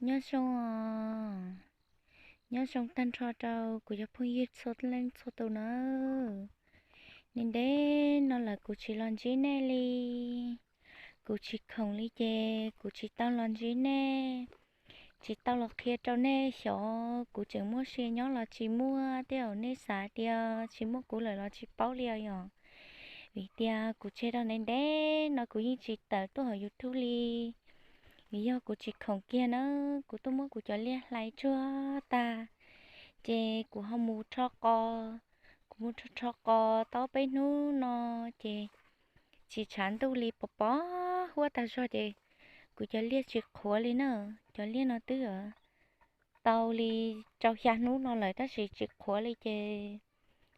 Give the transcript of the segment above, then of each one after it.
Nyob zoo, nyob zoo tag nrho rau kuv cov phooj ywg txhua leej txhua tus nawb. Ntev ntev no lawm kuv tsis los ntsib nej li, kuv tsis khoom li ces kuv tsis tau los ntsib nej, tsis tau los qhia rau nej xyov kuv tseem muaj sia nyob los tsis muaj, tej zaum nej xav tias tsis muaj kuv lawm los tsis paub li os yom. Vim tias kuv tseg rau ntev ntev no kuv yeej tsis tawm tuaj hauv YouTube li, vim yog kuv tsis khoom kiag na, kuv tuaj muab kuv cov liaj hlais tsuag tag, ces kuv ho mus rho qos, kuv mus rho rho qos tau peb hnub no, ces tsis tshav ntuj li pos pos huab tag zog ces kuv cov liaj tsis qhuav li na, cov liaj no twb tau li rau xya hnub no lawm tab sis tsis qhuav li ces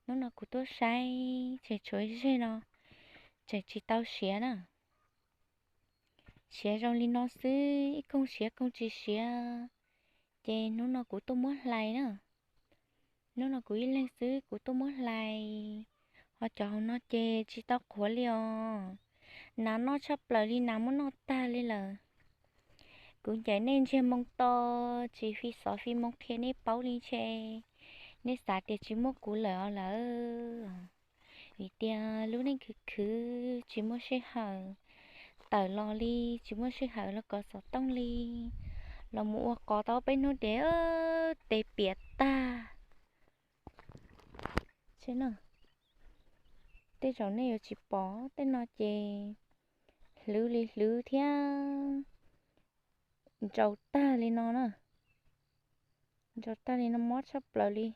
hnub no kuv tuaj saib tseem tshuav ib zeg no tseem tsis tau siav na. Siav zoo li no xwb, ib koog siav koog tsis siav, ces hnub no kuv tuaj muab hlais na. Hnub no kuv ib leeg xwb kuv tuaj muab hlais, ho cov hauv no ces tsis tau qhuav li os. Nas noj tshaj plaws li, nas muab noj tag li lawm. Kuv ncaim nej ntsiag moo to, tsis fi xov fi moo qhia nej paub li ntshe nej xav tias tsis muaj kuv lawm os lawm. Vim tias lub neej khwv khwv tsis muaj sij hawm tawm los li, tsis muaj sij hawm los kov xov tooj li, los mus ua qos tau peb hnub ces tes piam tag. Tej zaum nej yuav tsis pom, tej no ces hlwv li hlwv thiab, ntsaus tag li no na. Ntsaus tag li no mob tshaj plaws li.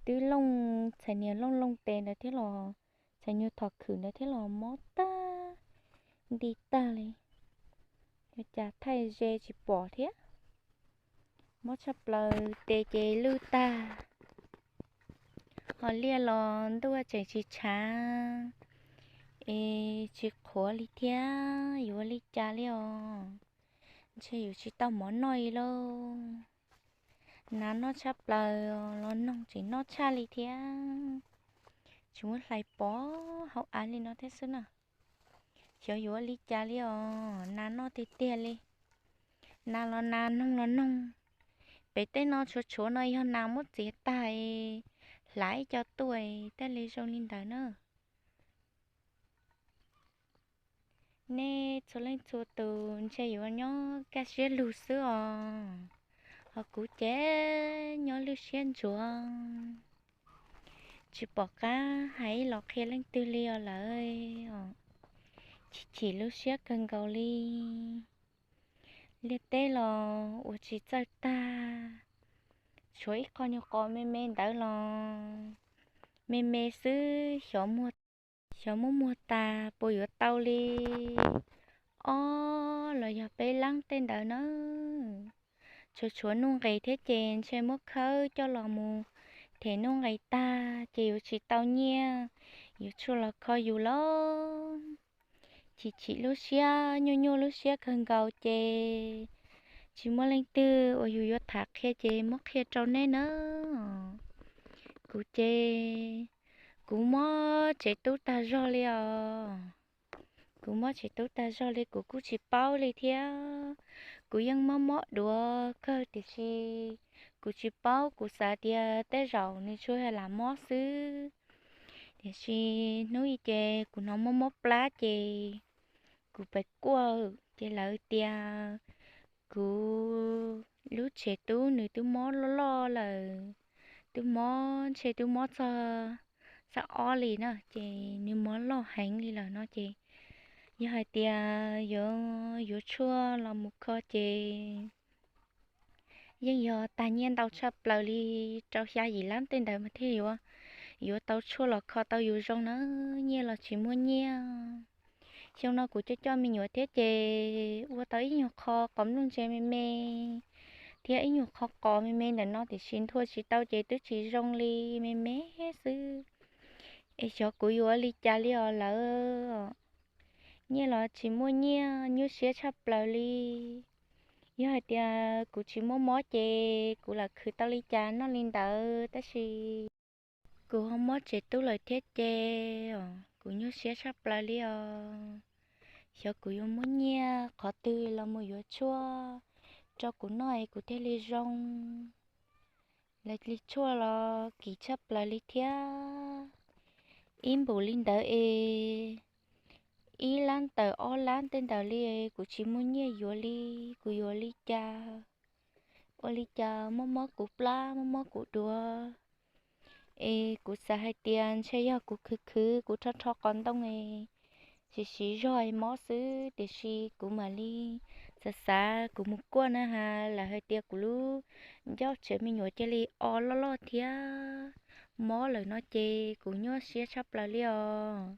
Twb looj txhais niag looj looj tes ntawd thiab los, txhais nyuag thom khwm ntawd thiab los mob tag, nti tag li. Ua cas thaij ze tsis pom thiab. Mob tshaj plaws, tes ces lwj tag. Ho liaj los ntuj tseem tsis tshav, es tsis qhuav li thiab, yuav ua li cas li os? Ntshe yuav tsis tau mov noj li lauj. Nas noj tshaj plaws, los noog tseem noj tshaj li thiab. Tsis muab hlais pov hauv av li no thiab xwb na. Xyov yuav ua li cas li os, nas noj tiag tiag li. Nas los nas, noog los noog. Pem tej no tshuav tshuav no yog nas muab txiav tag, hlav ib co tuaj, tej li zoo li ntawd na. Nej txhua leej txhua tus ntshe yuav nyob kaj siab lug xwb os, ho kuv ces nyob lwj siab ntsuav, tsis pom qab hais los qhia leej twg li os lawm. Chim chim lub siab kawg nkaus li. Liaj teb los ua tsis txawj tag, tshuav ib qho nyuag qos me me ntawd los me me xwb, xyov muab muag tas puas yuav tau li ob los yog peb leeb tej ntawd na. Tshuav tshuav nuj nqis thiab ces ntshe muab khawb coj los mus them nuj nqis tag ces yuav tsis tau nyiaj, yuav tshuaj los kho yus lauj. Chim chim lub siab, nyuaj nyuaj lub siab kawg nkaus ces tsis muaj leej twg uas yus yuav tham qhia ces muab qhia rau nej na. Kuv ces kuv mob tsev tub tag zog li os. Kuv mob tsev tub tag zog li kuv kuj tsis paub li thiab. Kuv yeej mob mob duav kawg tiam sis kuv tsis paub, kuv xav tias tej zaum nws tsuas yog lam mob xwb. Tiam sis hnub i ces kuv hnov mob mob plab ces kuv pes kuaj ces lawv tias kuv lub tsev tub nws twb mob loj loj lawm, twb mob ntshe twb mob txog xab ob li na ces nws mob loj heev li lawm no ces yog hais tias yuav yuav tshuaj los mus kho ces yeej yog tag nyiaj ntau tshaj plaws li, rau xya yim lab tej ntawd mas thiaj yuav, yuav tau tshuaj los kho tau yus zoo na, nyiaj los tsis muaj nyiaj. Xyoo no kuv coj coj me nyuam thiab ces ua tau ib nyuag qho qos nplooj ntse me me thiab ib nyuag qho qos me me ntawm no tiam sis nthua tsis tau ces twb tsis zoo li, me me xwb. Es xyov kuv yuav ua li cas li os lawm. Nyiaj los tsis muaj nyiaj, nyuaj siab tshaj plaws li. Yog hais tias kuv tsis muaj mob ces kuv lam khwv tau li cas noj li ntawd tab sis kuv ho mob tsev tub lawm thiab ces kuv nyuaj siab tshaj plaws li os. Xyov kuv yuav muab nyiaj qhov twg los mus yuav tshuaj, rau kuv noj es kuv thiaj li zoo. Lawv li tshuaj los kim tshaj plaws li thiab. Ib npum li ntawd es ib lab ntawm ob lab tej ntawd li, kuv tsis muaj nyiaj yuav li, kuv yuav li cas? Ua li cas mob mob kuv plab mob mob kuv duav? Es kuv xav hais tias ntshe yog kuv khwv khwv kuv rho rho qos ntoo es tsis siv zog es mob xwb, tiam sis kuv mam li xav xav kuv mus kuaj na has lawm hais tias kuv lub ncauj tsev me nyuam cia li o loj loj thiab mob lawm no ces kuv nyuaj siab tshaj plaws li os.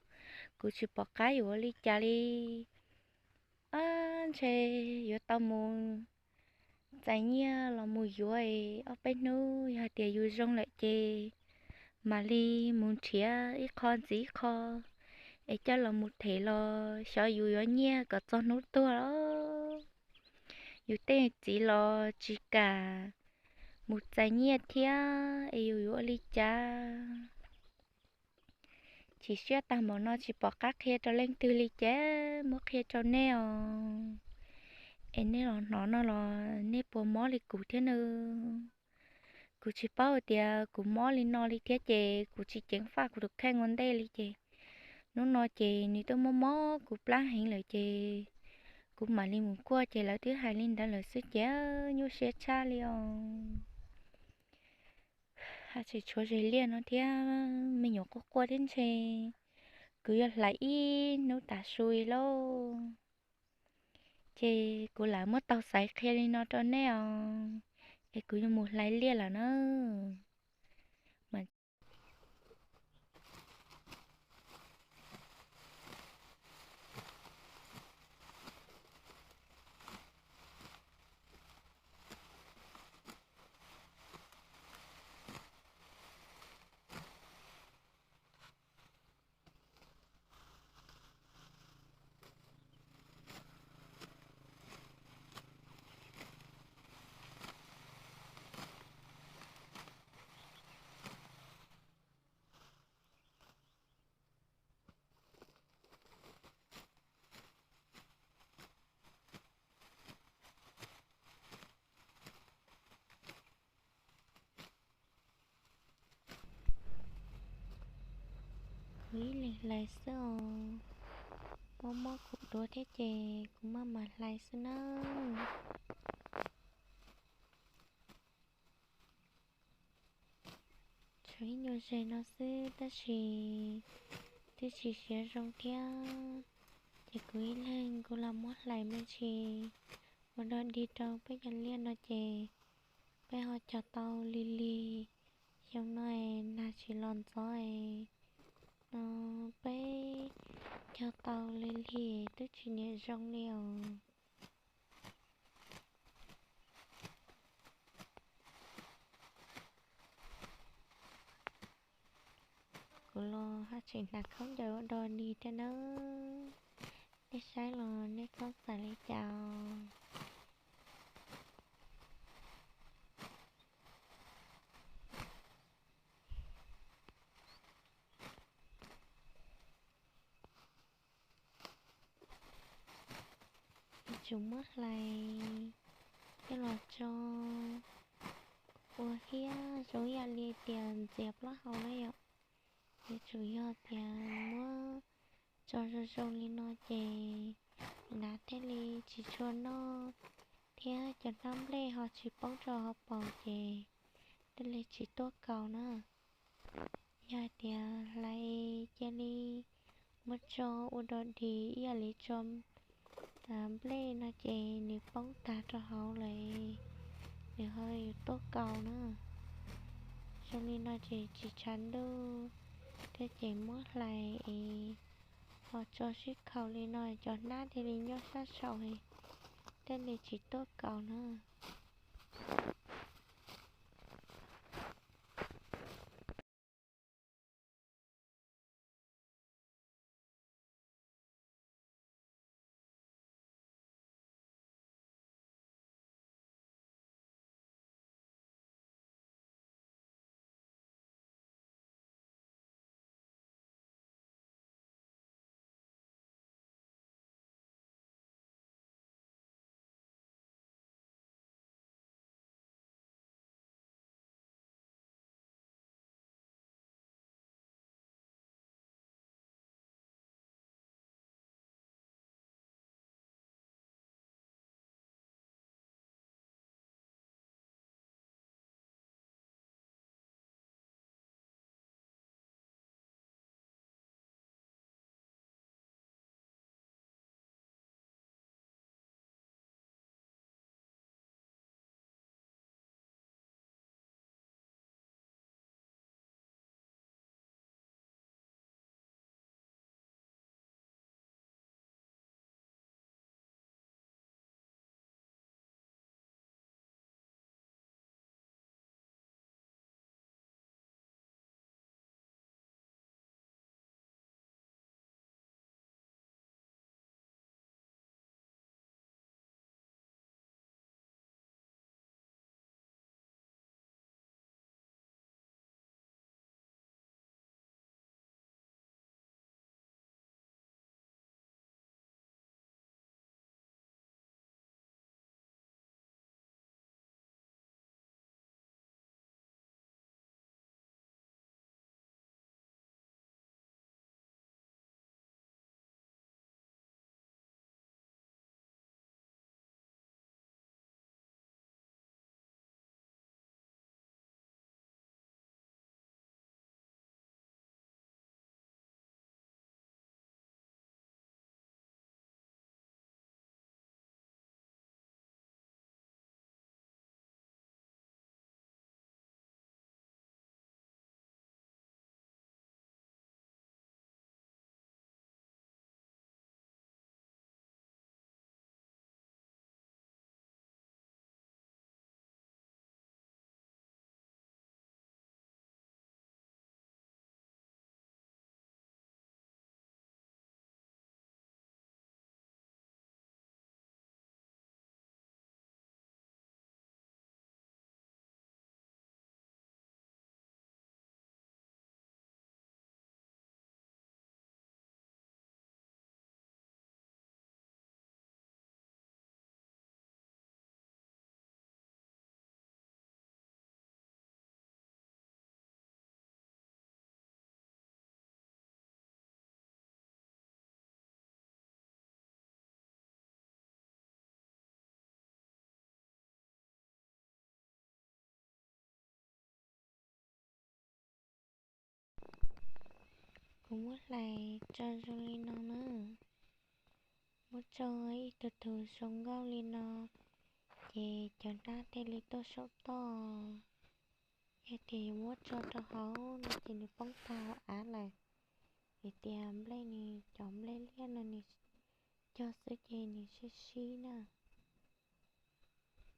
Kuv tsis pom qab yuav ua li cas li. Ab, ntshe yuav tau mus txais nyiaj los mus yuav es ob peb hnub yog hais tias yus zoo lawm ces mam li mus nrhiav ib qho ntxiv ib qho es coj los mus them los xyov yus yuav nyiaj kom txog hnub tuag los. Yus tej txiv los tsis kam mus txais nyiaj thiab es yus yuav ua li cas? Chim siab tag npaum no tsis pom qab qhia rau leej twg li ces muab qhia rau nej os. Es nej los hnov no los nej puas mob li kuv thiab na? Kuv tsis paub tias kuv mob li no li thiab ces kuv tsis ceev faj kuv tus kheej ua ntej li ces hnub no ces nws twb mob mob kuv plab heev lawm ces kuv mam li mus kuaj ces lawv twb hais li ntawd lawm xwb ces nyuaj siab tshaj li os. Haj tseem tshuav zes liaj no thiab me nyuam quaj quaj thiab ntshe kuv yuav hlais ib hnub tav su li lauj. Ces kuv lam muab tau xaiv qhia li no rau nej os, es kuv yuav mus hlais liaj lawm na. Kuv ib leeg hlais xwb os, mob mob kuv duav thiab ces kuv maj mam hlais xwb nawb. Tshuav ib nyuag zes no xwb tab sis twb tsis siav zoo thiab, ces kuv ib leeg kuv los muab hlais me ntsis ua dog dig rau peb cov liaj no ces peb ho cog tau lig lig. Xyoo no es nag tsis los ntxov es no peb cog tau lig lig twb tsis niam zoo li os. Kuv los haj tseem hnav khaub ncaws ua dog dig thiab nawb. Nej saib los nej txhob xav li cas os. Yuav tsum muab hlais coj los tso ua hiab zoo ib yam li tias ntxias plaub hau na yom. Yuav tsum yog tias muab tso zoo zoo li no ces nab thiaj li tsis tshua noj thiab cov hnab nplej ho tsis poob rau hauv paus ces thiaj li tsis tuaj kaus na. Yog hais tias hlais cia li muab tso ua dog dig ib yam li tso nplej no ces nws poob tag rau hauv lawm, nws ho yuav tuaj kaus na. Zoo li no ces tsis tshav ntuj thiab ces muab hlais es ho tso sib khaus li no cov hnab thiaj li nyob sab saud thiaj li tsis tuaj kaus na. Kuv muab hlais tso zoo li no na. Muab tso ib tug tug zoo nkauj li no, ces cov hnab thiaj li tuaj saum toj. Yog tias yus muab tso rau hauv no ces nws poob tag hauv av lawm. Vim tias nplej nws cov nplej liab no nws cog xwb ces nws sib sib na.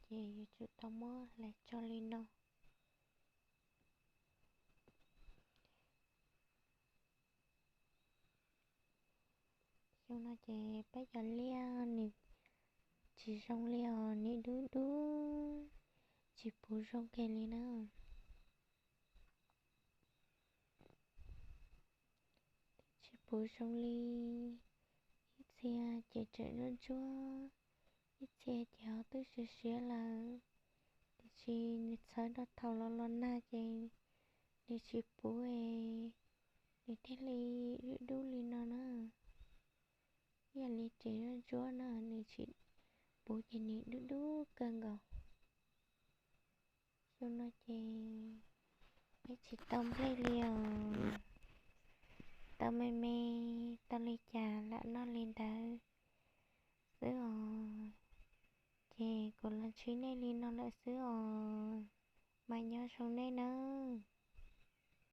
Ces yuav tsum tau muab hlais tso li no. Xyoo no ces peb cov liaj nws tsis zoo li os, nws dub dub, tsis puv zoo kiag li na. Tsis puv zoo li, ib txhia ces tseem ntsuab ntsuab, ib txhia ces ho twb siav siav lawm. Tiam sis nws txhawv rau thaum los los nag ces nws tsis puv, nws thiaj li dub dub li no na. Ib yam li tseem ntsuab ntsuab na, nws tsis puv ces nws dub dub kawg nkaus. Xyoo no ces peb tsis tau nplej li os, tau me me, tau li cas lam noj li ntawd xwb os. Ces kuv los ntsib nej li no lawm xwb os, mas nyob zoo nej nawb.